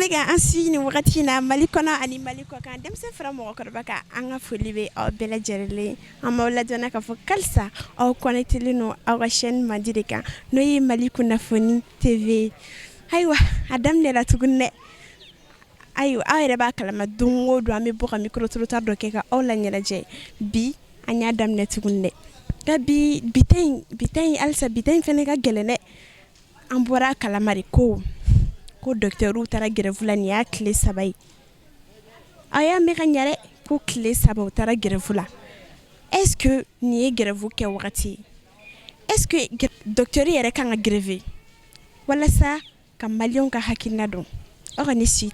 Bɛ ka an suit nin wagati in na Mali kɔnɔ ani Mali kɔ kan, denmisɛn fara mɔgɔkɔrɔba kan, an ka foli bɛ aw bɛɛ lajɛlen. An b'aw ladɔnniya k'a fɔ halisa aw connecté don aw ka chaîne mandi de kan, n'o ye Mali Kunnafoni TV. Ayiwa, a daminɛra tuguni dɛ. Ayiwa, aw yɛrɛ b'a kalama, don o don an bɛ bɔ ka micro trottoir dɔ kɛ ka aw la ɲɛnajɛ. Bi an y'a daminɛ tuguni dɛ, nka bi bi ta in, halisa bi ta in fana ka gɛlɛn dɛ. An bɔra a kalama de ko docteurw taara grève la. Nin y'a tile 3 ye. Aw y'a mɛn ka ɲɛ dɛ, ko tile 3 u taara grève la. Est-ce que nin ye grève kɛ wagati ye? Est-ce que docteur yɛrɛ kan ka grève? Walasa ka maliyɛnw ka hakilina dɔn, aw ka ne suit.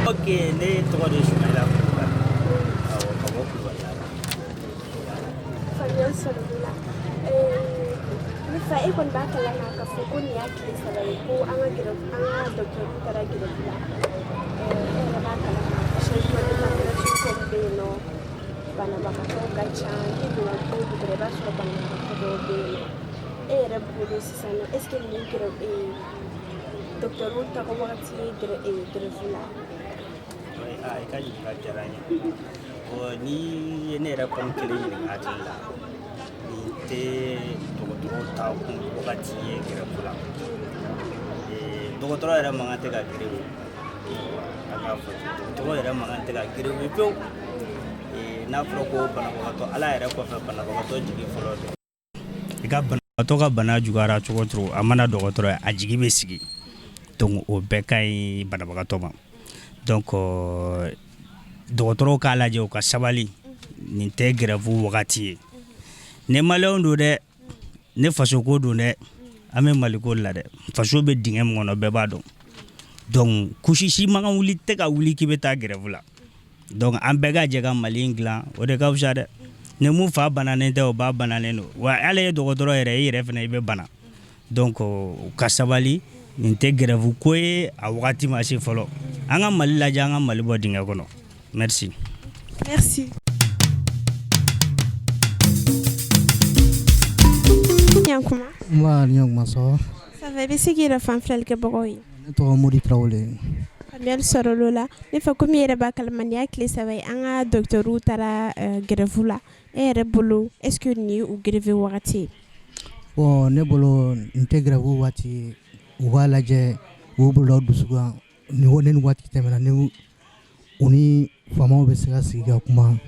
Ok, ne tɔgɔ de Sumayila Kulubali. Awɔ, ka bɔ Kulubali la. Faamuyali sɔrɔ la. Ne fa, e kɔni b'a kalama k'a fɔ ko nin y'a tile 3 ye ko an ka grève, an ka docteur taara grève la. E yɛrɛ b'a kalama, changement de température ko bɛ yen nɔ, banabagatɔw ka ca. N'i donna du o du kɔnɔ, i b'a sɔrɔ banabagatɔ dɔw bɛ yen nɔ. E yɛrɛ bolo sisan nɔ, est ce que nin ye grève, docteur taga wagati ye grève la? I ka ɲininkali diyara n ye. Ni ye ne yɛrɛ kɔni kelen ɲininka hakili la, nin tɛ dɔgɔtɔrɔw ta kun wagati ye grève la. Dɔgɔtɔrɔ yɛrɛ man kan tɛ ka grève. An k'a fɔ ten, dɔgɔtɔrɔ yɛrɛ man kan tɛ ka grève pewu. N'a fɔra ko banabagatɔ, Ala yɛrɛ kɔfɛ, banabagatɔ jigi fɔlɔ don. I ka banabagatɔ ka bana juguyara cogo o cogo, a mana dɔgɔtɔrɔ ye, a jigi bɛ sigi. Donc o bɛɛ ka ɲi banabagatɔ ma. Donc dɔgɔtɔrɔw k'a lajɛ, u ka sabali. Nin tɛ grève wagati ye. Ne maliyɛnw don dɛ, ne fasoko don dɛ, an bɛ Maliko la dɛ. Faso bɛ dingɛ min kɔnɔ, bɛɛ b'a dɔn. Donc kusi si man kan wuli tɛ ka wuli k'i bɛ taa grève la. Donc an bɛɛ ka jɛ ka Mali in dilan, o de ka fisa dɛ. Ni mun fa bananen tɛ, o ba bananen don wa. Hali ye dɔgɔtɔrɔ yɛrɛ, i yɛrɛ fana i bɛ bana. Donc u ka sabali, nin tɛ grève ko ye, a wagati ma se fɔlɔ. An ka Mali lajɛ, an ka Mali bɔ dingɛ kɔnɔ. Merci. Merci. Ɲankuma. Nba ni ɲankuma, ça va? Ça va, i bɛ se k'i yɛrɛ fan filɛlikɛbagaw ye? Ne tɔgɔ Modi Tarawele. Faamuyali sɔrɔ o la. Ne fɛ, komi i yɛrɛ b'a kalama, nin y'a tile 3 ye an ka docteurw taara grève la. E yɛrɛ bolo, est ce que nin ye u grève wagati ye? Bon, ne bolo nin tɛ grève waati ye. U k'a lajɛ, u y'u bolo da u dusu kan. Ni waati tɛmɛna, ni u ni faamaw bɛ se ka sigi ka kuma,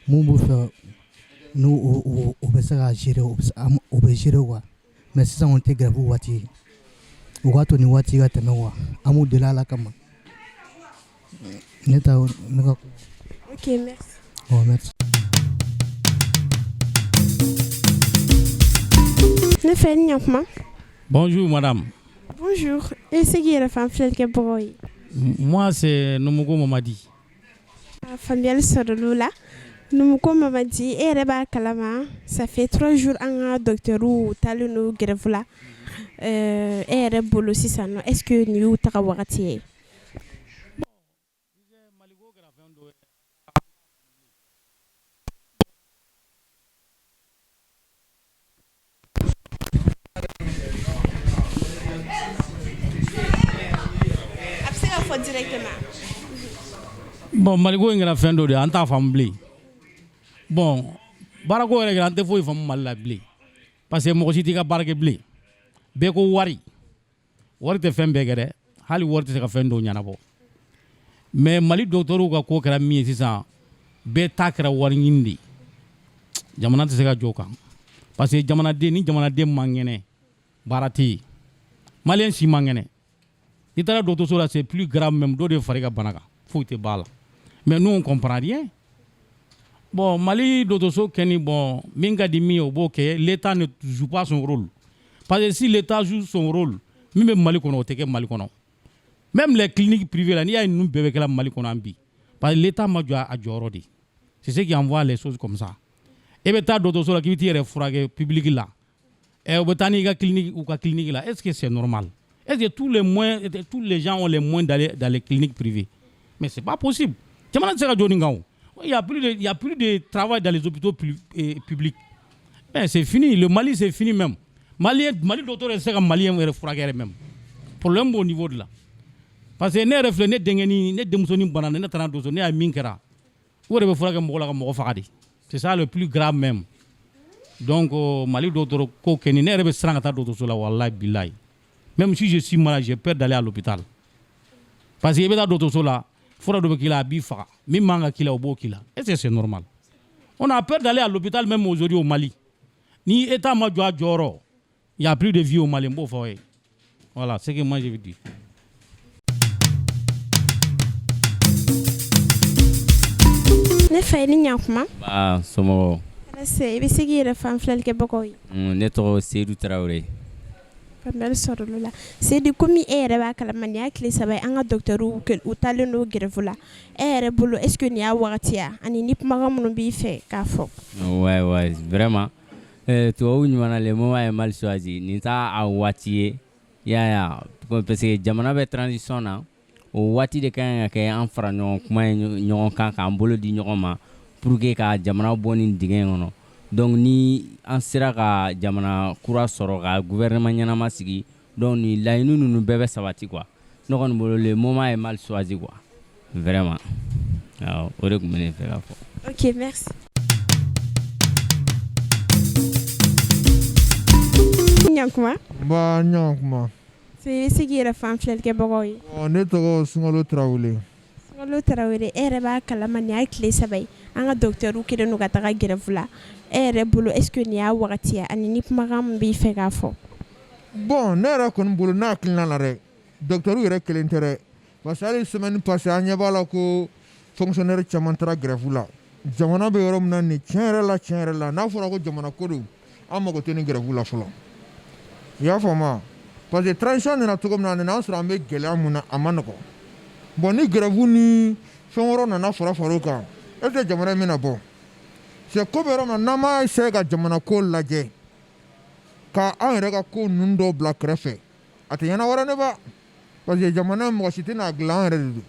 mun b'u fɛ, n'u u bɛ se ka gérer, u bɛ gérer quoi. Mais sisan kɔni tɛ grève waati ye. U k'a to nin waati ka tɛmɛ quoi. An b'u deli Ala kama. Ne ta ne ka. Ok, merci. Oh, merci. Ne fɛ, ni ɲankuma. Bonjour madame. Bonjour. E se k'i yɛrɛ fan filɛlikɛbagaw ye? Moi, c'est Noumouko Mamadi. Faamuyali sɔrɔ la. Noumouko Mamadi, e yɛrɛ b'a kalama, ça fait 3 jours an ka docteurw taalen don grève la. E yɛrɛ bolo sisan nɔ, est ce que nin y'u taga wagati ye? A bɛ se ka fɔ directement. Bon, Maliko in kɛra fɛn dɔ de ye, an t'a faamu bilen. Bon, baarako yɛrɛ kɛra, an tɛ foyi faamu Mali la bilen. Parce que mɔgɔ si t'i ka baara kɛ bilen. Bɛɛ ko wari. Wari tɛ fɛn bɛɛ kɛ dɛ. Hali wari tɛ se ka fɛn dɔw ɲɛnabɔ. Mais Mali docteurs ka ko kɛra min ye sisan, bɛɛ ta kɛra wari ɲini de ye. Jamana tɛ se ka jɔ o kan. Parce que jamanaden ni jamanaden man kɛnɛ, baara tɛ yen. Maliyɛn si man kɛnɛ. N'i taara dɔgɔtɔrɔso la, c'est plus grave même, dɔ de fari ka bana kan, foyi tɛ b'a la. Mais nous, on comprend rien. Bon, Mali dɔgɔtɔrɔso kɛ ni, bon, min ka di min ye, o b'o kɛ. L'État ne joue pas son rôle. Parce que si l'État joue son rôle, min bɛ Mali kɔnɔ, o tɛ kɛ Mali kɔnɔ. Même les cliniques privées la, n'i y'a ye ninnu bɛɛ bɛ kɛla Mali kɔnɔ yan bi, parce que l'État ma jɔ a jɔyɔrɔ de. C'est ce qui envoie les choses comme ça. E bɛ taa dɔgɔtɔrɔso la k'i bɛ t'i yɛrɛ furakɛ public la. Ɛ, u bɛ taa n'i ka clinique, u ka clinique la. Est-ce que c'est normal? Est-ce que tous les moyens, tous les gens ont les moyens d'aller dans les cliniques privées? Mais c'est pas possible. Jamana tɛ se ka jɔ nin kan o. Il y a plus de travail dans les hôpitaux publics. Mais c'est fini, le Mali, c'est fini même. Mali docteur tɛ se ka Malien yɛrɛ furakɛ yɛrɛ même. Problème b'o niveau de la. Parce que ne yɛrɛ filɛ, ne denkɛni, ne denmusonin banna, ne taara dɔgɔtɔrɔso, ne y'a min kɛra, u yɛrɛ bɛ furakɛ mɔgɔ la ka mɔgɔ faga de. C'est ça le plus grave même. Donc Mali dɔgɔtɔrɔ ko kɛni, ne yɛrɛ bɛ siran ka taa dɔgɔtɔrɔso la, wallahi billahi. Même si je suis malade, j'ai peur d'aller à l'hôpital. Parce que i bɛ taa dɔgɔtɔrɔso la, fura dɔ bɛ k'i la, a b'i faga. Min man ka k'i la, o b'o k'i la. Est-ce que c'est normal? On a peur d'aller à l'hôpital même aujourd'hui au Mali. Ni État ma jɔ a jɔyɔrɔ, il y a plus de vie au Mali, n b'o fɔ aw ye. Voilà ce que moi je veux dire. Ne fa, i ni ɲankuma. Ba, somɔgɔw? Tɔɔrɔ, i bɛ se k'i yɛrɛ fɔ an filɛlikɛbagaw ye? Ne tɔgɔ Seyidu Tarawele. Faamuyali sɔrɔla o la. Seyidu, komi e yɛrɛ b'a kalama, nin y'a tile 3 ye an ka docteur u taalen don grève la. E yɛrɛ bolo, est ce que nin y'a wagati ya, ani ni kumakan minnu b'i fɛ k'a fɔ? Ouais, vraiment, tubabu ɲuman na, le moment est mal choisi. Nin t'a a waati ye, i y'a ye wa? Parce que jamana bɛ transition na, o waati de ka kan ka kɛ an fara ɲɔgɔn kuma ye ɲɔgɔn kan, k'an bolo di ɲɔgɔn ma pour que ka jamana bɔ nin dingɛ in kɔnɔ. Donc ni an sera ka jamana kura sɔrɔ, ka gouvernement ɲɛnama sigi, donc nin laɲini ninnu bɛɛ bɛ sabati quoi. Ne kɔni bolo, le moment est mal choisi quoi, vraiment. Awɔ, o de tun bɛ ne fɛ ka fɔ. Ok, merci. Ɲankuma. Nba, ɲankuma. I bɛ se k'i yɛrɛ fɔ an filɛlikɛbagaw ye? Ne tɔgɔ Sunkalo Tarawele. Sunkalo Tarawele, e yɛrɛ b'a kalama nin y'a tile 3 ye an ka docteur kɛlen don ka taga grève la. E yɛrɛ bolo, est ce que nin y'a wagati ye, ani ni kumakan min b'i fɛ k'a fɔ? Bon, ne yɛrɛ kɔni bolo, ne hakilina la dɛ, docteur yɛrɛ kelen tɛ dɛ, parce que hali semaine passée, an ɲɛ b'a la ko fonctionnaire caman taara grève la. Jamana bɛ yɔrɔ min na nin, tiɲɛ yɛrɛ la, tiɲɛ yɛrɛ la, n'a fɔra ko jamana ko don, an mago tɛ nin grève la fɔlɔ, i y'a faamu? Parce que transition nana cogo min na, a nana an sɔrɔ an bɛ gɛlɛya mun na, a ma nɔgɔn. Bon, ni grève ni fɛn wɛrɛw nana fara fara o kan, est ce que jamana in bɛna bɔ? C'est ko bɛ yɔrɔ min na, n'an m'a essayer ka jamana ko lajɛ, ka an yɛrɛ ka ko ninnu dɔw bila kɛrɛfɛ, a tɛ ɲɛnabɔ dɛ ne ba. Parce que jamana, mɔgɔ si tɛna dilan, an yɛrɛ de don.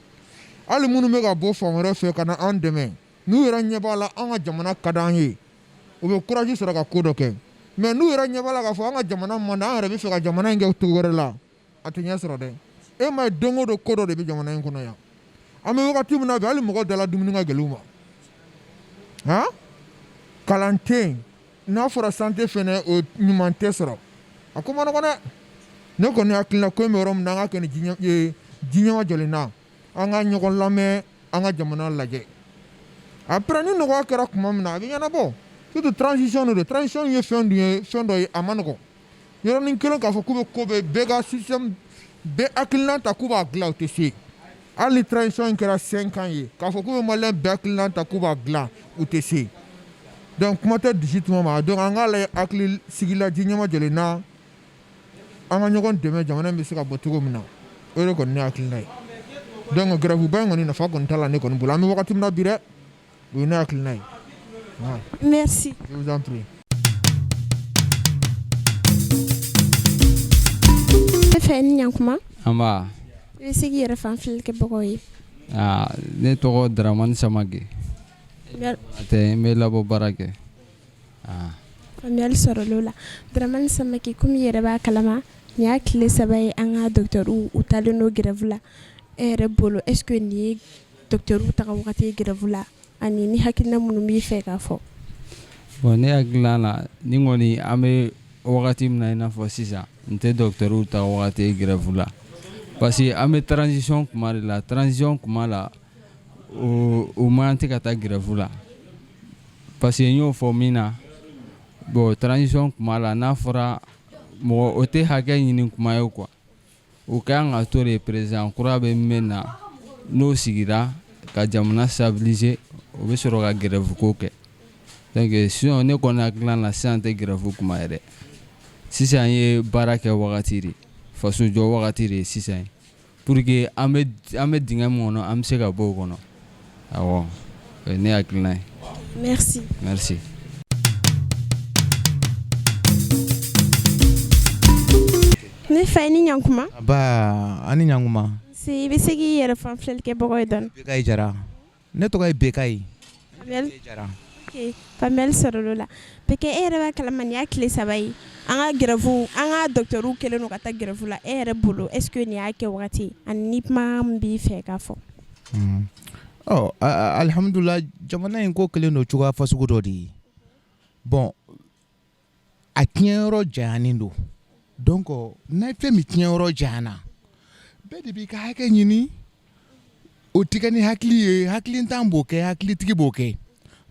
Hali minnu bɛ ka bɔ fan wɛrɛ fɛ ka na an dɛmɛ, n'u yɛrɛ ɲɛ b'a la an ka jamana ka d'an ye, u bɛ courage sɔrɔ ka ko dɔ kɛ. Mais n'u yɛrɛ ɲɛ b'a la k'a fɔ an ka jamana man di, an yɛrɛ bɛ fɛ ka jamana in kɛ cogo wɛrɛ la, a tɛ ɲɛ sɔrɔ dɛ. E ma ye, don o don ko dɔ de bɛ jamana in kɔnɔ yan. An bɛ wagati min na bi, hali mɔgɔ dala dumuni ka gɛlɛn u ma, han, kalan tɛ yen, n'a fɔra santé fɛnɛ, o ɲuman tɛ sɔrɔ, a ko ma nɔgɔn dɛ. Ne kɔni hakilina, ko in bɛ yɔrɔ min na, an ka kɛ ni ji ɲɛma jɔlen na, an ka ɲɔgɔn lamɛn, an ka jamana lajɛ. Après, ni nɔgɔya kɛra tuma min na, a bɛ ɲɛnabɔ. Surtout transition de don. Transition ye fɛn dun ye, fɛn dɔ ye, a ma nɔgɔn. Yɔrɔnin kelen k'a fɔ k'u bɛ ko bɛɛ, bɛɛ ka système bɛɛ hakilina ta k'u b'a dilan, o tɛ se. Hali ni transition in kɛra 5 ans ye, k'a fɔ k'u bɛ malien bɛɛ hakilina ta k'u b'a dilan, u tɛ se. Donc kuma tɛ dusu tuma ma. Donc an k'a lajɛ hakili sigi la, ji ɲɛma jɔlen na, an ka ɲɔgɔn dɛmɛ, jamana in bɛ se ka bɔ cogo min na. O de kɔni ne hakilina ye. Donc grève ba in kɔni, nafa kɔni t'a la ne kɔni bolo, an bɛ wagati min na bi dɛ, o ye ne hakilina ye. Merci. Je vous en prie. Ne fɛ, ni ɲankuma. Nba. I bɛ se k'i yɛrɛ fɔ an filɛlikɛbagaw ye? Aa, ne tɔgɔ Dramani Samake. Tɛ n bɛ labɔ baara kɛ. Faamuyali sɔrɔla o la. Dramani Samake, komi i yɛrɛ b'a kalama, nin y'a tile 3 ye an ka docteur u taalen don grève la. E yɛrɛ bolo, est ce que nin ye docteur taga wagati ye grève la, ani ni hakilina minnu b'i fɛ k'a fɔ? Bon, ne hakilina la, ni kɔni an bɛ wagati min na, i n'a fɔ sisan, n tɛ docteur ta wagati ye grève la, parce que an bɛ transition kuma de la. Transition kuma la, o man tɛ ka taa grève la, parce que n y'o fɔ min na. Bon, transition kuma la, n'a fɔra mɔgɔ, o tɛ hakɛ ɲini kuma ye quoi. O ka kan ka to de, président kura bɛ min na, n'o sigira ka jamana stabiliser, o bɛ sɔrɔ ka grève ko kɛ. Donc sinon, ne kɔni hakilina la, sisan tɛ grève kuma ye dɛ. Sisan ye baara kɛ wagati de, faso jɔ wagati de ye sisan, pour que an bɛ dingɛ min kɔnɔ, an bɛ se ka bɔ o kɔnɔ. Awɔ, o ye ne hakilina ye. Merci. Merci. Ne fa, i ni ɲankuma. Ba, ani ɲankuma. Si, i bɛ se k'i yɛrɛ fɔ an filɛlikɛbagaw ye dɔɔni? Bekayi Jara, ne tɔgɔ ye Bekayi. Faamuyali sɔrɔla o la parce que e yɛrɛ b'a kalama nin y'a tile 3 ye an ka grève an ka docteur kɛlen don ka taa grève la e yɛrɛ bolo est ce que nin y'a kɛ waati ye ani ni kuma min b'i fɛ k'a fɔ. Ɔ alihamudulila jamana in ko kɛlen don cogoya fasugu dɔ de ye bon a tiɲɛyɔrɔ jayanen don donc n'a fɛn min tiɲɛyɔrɔ jayana bɛɛ de b'i ka hakɛ ɲini o tɛ kɛ ni hakili ye hakilintan b'o kɛ hakilitigi b'o kɛ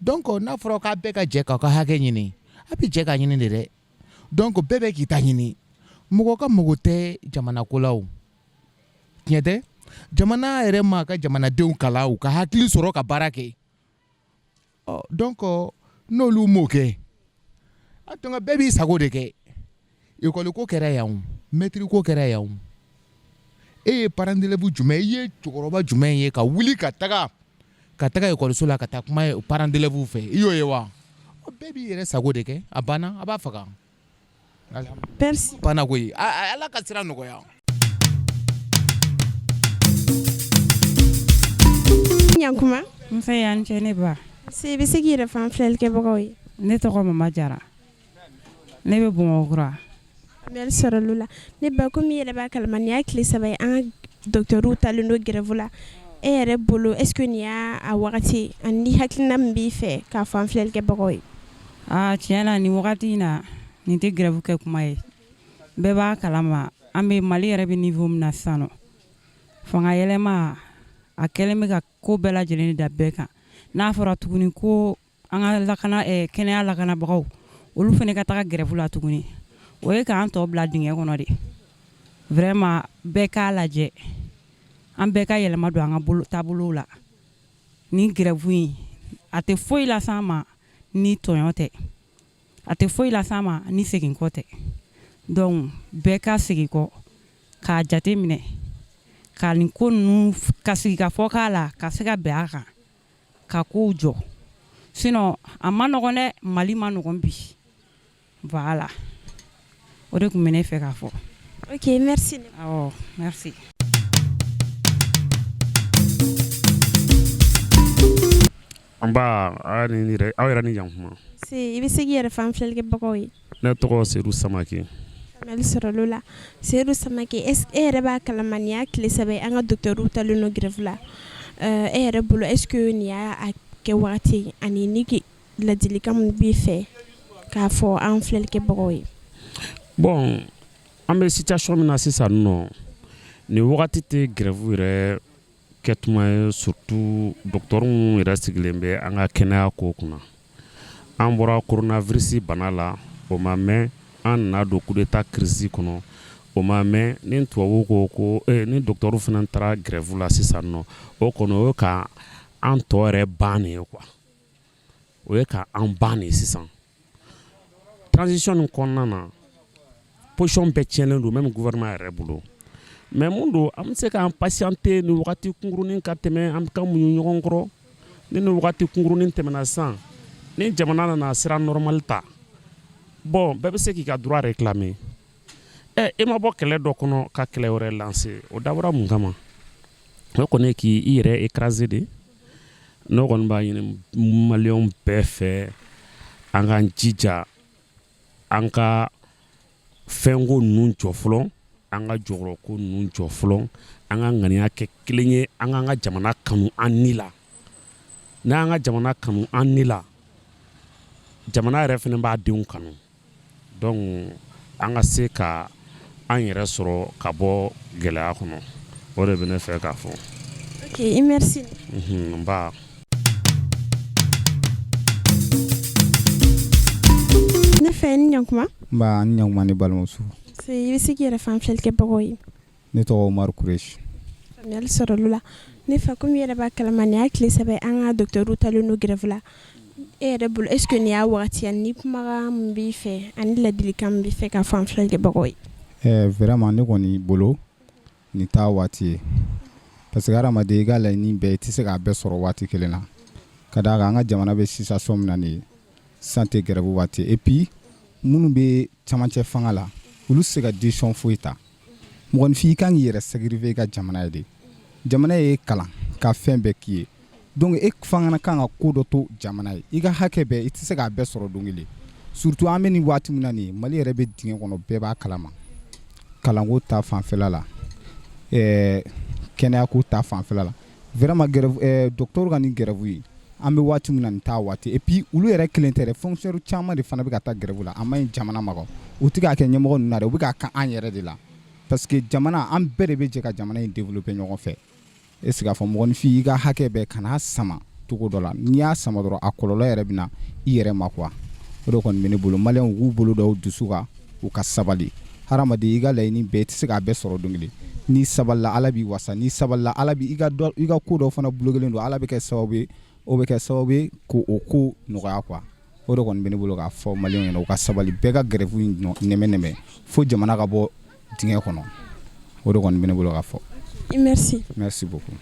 donc n'a fɔra k'a bɛɛ ka jɛ k'aw ka hakɛ ɲini a bɛ jɛ k'a ɲini de dɛ donc bɛɛ bɛ k'i ta ɲini mɔgɔ ka mago tɛ jamana ko la o tiɲɛ tɛ jamana yɛrɛ ma ka jamanadenw kalan u ka hakili sɔrɔ ka baara kɛ ɔ donc n'olu m'o kɛ a donc bɛɛ b'i sago de kɛ ekɔli ko kɛra yan o mɛtiri ko kɛra yan o e ye parent d'élève jumɛn i ye cɛkɔrɔba jumɛn ye ka wuli ka taga ka taga ekɔliso la ka taa kuma parent d'élève fɛ i y'o ye wa bɛɛ b'i yɛrɛ sago de kɛ a banna a b'a faga merci banna koyi ala ka sira nɔgɔya ɲankuma nse a ni ce ne ba i bɛ se k'i yɛrɛ fɔ an filɛlikɛbagaw ye ne tɔgɔ mama jara ne bɛ bamakɔkura Faamuyali sɔrɔla o la ne ba komi i yɛrɛ b'a kalama nin y'a tile 3 ye an ka docteurw taalen don grève la e yɛrɛ bolo est ce que nin y'a a wagati ye ani hakilina min b'i fɛ k'a fɔ an filɛlikɛbagaw ye aa tiɲɛ na nin wagati in na nin tɛ grève kɛ kuma ye bɛɛ b'a kalama an bɛ Mali yɛrɛ bɛ niveau min na sisan nɔ fanga yɛlɛma a kɛlen bɛ ka ko bɛɛ lajɛlen da bɛɛ kan n'a fɔra tuguni ko an ka lakana kɛnɛya lakanabagaw olu fana ka taga grève la tuguni o ye k'an tɔ bila dingɛ kɔnɔ de vraiment bɛɛ k'a lajɛ an bɛɛ ka yɛlɛma don an ka bolo taabolow la nin grève in a tɛ foyi las'an ma ni tɔɲɔ tɛ a tɛ foyi las'an ma ni segin kɔ tɛ donc bɛɛ ka segin kɔ k'a jate minɛ ka nin ko ninnu ka sigi ka fɔ k'a la ka se ka bɛn a kan ka kow jɔ sinon a ma nɔgɔn dɛ Mali ma nɔgɔn bi voilà o de tun bɛ ne fɛ k'a fɔ. Ok merci. Awɔ merci. Nba aw yɛrɛ ni ɲankuma. Nse i bɛ se k'i yɛrɛ fɔ an filɛlikɛbagaw ye. Ne tɔgɔ Sedu Samake. Faamuyali sɔrɔla o la Sedu Samake e yɛrɛ b'a kalama nin y'a tile 3 ye an ka docteurw taalen don grève la e yɛrɛ bolo est ce que nin y'a kɛ waati ye ani ni ladilikan min b'i fɛ k'a fɔ an filɛlikɛbagaw ye. Bon an bɛ situation min na sisan nɔ nin wagati tɛ grève yɛrɛ kɛtuma ye surtout docteur minnu yɛrɛ sigilen bɛ an ka kɛnɛya ko kunna an bɔra coronavirus bana la o ma mɛn an nana don coup d'état crise kɔnɔ o ma mɛn ni tubabu ko ko ni docteur fana taara grève la sisan nɔ o kɔni o ye ka an tɔ yɛrɛ ban de ye quoi o ye ka an ban de sisan transition nin kɔnɔna na position bɛɛ tiɲɛnen don même gouvernement yɛrɛ bolo mais mun don an bɛ se k'an patienter ni wagati kunkurunin ka tɛmɛ an ka muɲu ɲɔgɔn kɔrɔ ni nin wagati kunkurunin tɛmɛna sisan ni jamana nana sira normal ta bon bɛɛ bɛ se k'i ka droit réclamer ɛ e ma bɔ kɛlɛ dɔ kɔnɔ ka kɛlɛ wɛrɛ lancer o dabɔra mun kama o kɔni ye k'i yɛrɛ écraser de ne kɔni b'a ɲini maliyɛnw bɛɛ fɛ an k'an jija an ka fɛnko ninnu jɔ fɔlɔ an ka jɔyɔrɔko ninnu jɔ fɔlɔ an ka ŋaniya kɛ kelen ye an k'an ka jamana kanu an ni la n'an ka jamana kanu an ni la jamana yɛrɛ fana b'a denw kanu donc an ka se ka an yɛrɛ sɔrɔ ka bɔ gɛlɛya kɔnɔ o de bɛ ne fɛ k'a fɔ. Ok merci. Nba. Ne fɛ ni ɲankuma. Nba ni ɲankuma ne balimamuso. I bɛ se k'i yɛrɛ fɔ an filɛlikɛbagaw ye. Ne tɔgɔ Umaru Kuresi. Faamuyali sɔrɔla o la ne fa komi i yɛrɛ b'a kalama nin y'a tile 3 ye an ka docteurw taalen don grève la e yɛrɛ bolo est ce que nin y'a wagati ye ni kumakan min b'i fɛ ani ladilikan min b'i fɛ k'a fɔ an filɛlikɛbagaw ye. Ɛɛ vraiment ne kɔni bolo nin t'a waati ye parce que hadamaden i ka laɲini bɛɛ i tɛ se k'a bɛɛ sɔrɔ waati kelen na ka d'a kan an ka jamana bɛ situation min na nin ye sisan tɛ grève waati ye et puis minnu bɛ camancɛ fanga la olu tɛ se ka décision foyi ta mɔgɔninfin i kan k'i yɛrɛ sacrifier i ka jamana ye de jamana ye kalan ka fɛn bɛɛ k'i ye Donc e fana kan ka ko dɔ to jamana ye. I ka hakɛ bɛɛ, i tɛ se k'a bɛɛ sɔrɔ don kelen, surtout an bɛ nin waati min na nin ye. Mali yɛrɛ bɛ dingɛ kɔnɔ, bɛɛ b'a kalama, kalanko ta fanfɛla la, kɛnɛyako ta fanfɛla la. Vraiment, grève, docteur ka nin grève ye, an bɛ waati min na, nin t'a waati. Et puis olu yɛrɛ kelen tɛ dɛ, fonctionnaire caman de fana bɛ ka taa grève la. A ma ɲi jamana ma quoi. U tɛ k'a kɛ ɲɛmɔgɔ ninnu na dɛ, u bɛ k'a kɛ an yɛrɛ de la, parce que jamana, an bɛɛ de bɛ jɛ ka jamana in développer ɲɔgɔn fɛ. Est ce que a fɔ mɔgɔninfin, i ka hakɛ bɛɛ kana sama cogo dɔ la. N'i y'a sama dɔrɔn, a kɔlɔlɔ yɛrɛ bɛ na i yɛrɛ ma quoi. O de kɔni bɛ ne bolo. Maliyɛnw k'u bolo da u dusu kan, u ka sabali. Hadamaden, i ka laɲini bɛɛ, i tɛ se k'a bɛɛ sɔrɔ don kelen. N'i sabalila, Ala b'i wasa. N'i sabalila, Ala b'i ka dɔ, i ka ko dɔ fana bloqué don, Ala bɛ kɛ sababu ye, o bɛ kɛ sababu ye k'o ko nɔgɔya quoi. O de kɔni bɛ ne bolo k'a fɔ maliyɛnw ɲɛna, u ka sabali, bɛɛ ka grève in nɛmɛ nɛmɛ fo jamana ka bɔ dingɛ kɔnɔ. O de kɔni bɛ ne bolo k'a fɔ. Merci. Merci beaucoup.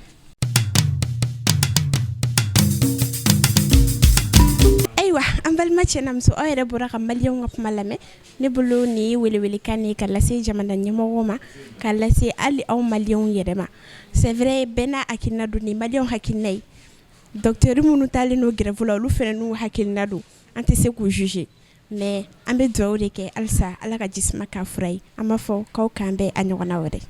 Ayiwa, an balima cɛ n'a muso, aw yɛrɛ bɔra ka maliyɛnw ka kuma lamɛn. Ne bolo, nin ye welewelekan de ye ka lase jamana ɲɛmɔgɔw ma, ka lase hali aw maliyɛnw yɛrɛ ma. C'est vrai, bɛɛ n'a hakilina don. Nin maliyɛnw hakilina ye, docteur minnu taalen don grève la, olu fana n'u hakilina don. An tɛ se k'u juger, mais an bɛ dugawu de kɛ halisa, Ala ka jisuma k'a fura ye. An b'a fɔ k'aw k'an bɛn a ɲɔgɔnna wɛrɛ.